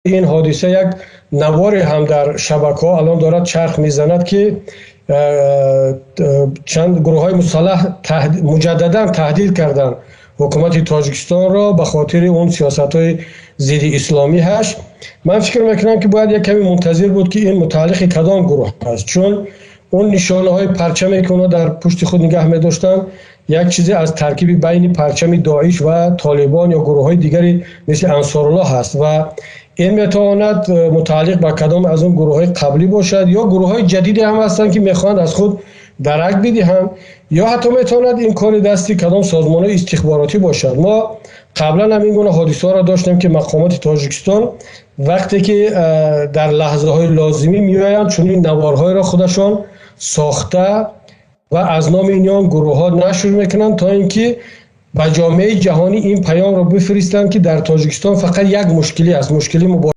Ин ҳодиса як наворе ҳам дар шабакаҳо алон дорад чарх мезанад, ки чанд гурӯҳҳои мусаллаҳ муҷаддадан таҳдид карданд ҳукумати Тоҷикистонро ба хотири он сиёсатҳои зидди исломиаш. Ман фикр мекунам, ки бояд як каме мунтазир буд, ки ин мутааллиқи кадом гурӯҳ аст, чун он нишонаҳои парчаме, ки онҳо дар пушти худ нигоҳ медоштанд, як чизе аз таркиби байни парчами Доиш ва Толибон ё гурӯҳҳои дигаре мисли Ансоруллоҳ ҳаст ва ин метавонад мутааллиқ ба кадом аз он гурӯҳҳои қаблӣ бошад ё гурӯҳҳои ҷадиде ҳам ҳастанд, ки мехоҳанд аз худ дарак бидиҳанд, ё ҳатто метавонад ин кори дасти кадом созмонҳои истихборотӣ бошад. Мо қаблан ҳам ин гуна ҳодисаҳоро доштем, ки мақомоти Тоҷикистон вақте ки дар лаҳзаҳои лозимӣ меоянд, чунин наворҳоеро худашон сохта ва аз номи ин гурӯҳҳо нашр мекунанд, то ин ки ба ҷомеаи ҷаҳонӣ ин паёмро бифиристанд, ки дар Тоҷикистон фақат як мушкилӣ аст, мушкили мубориза.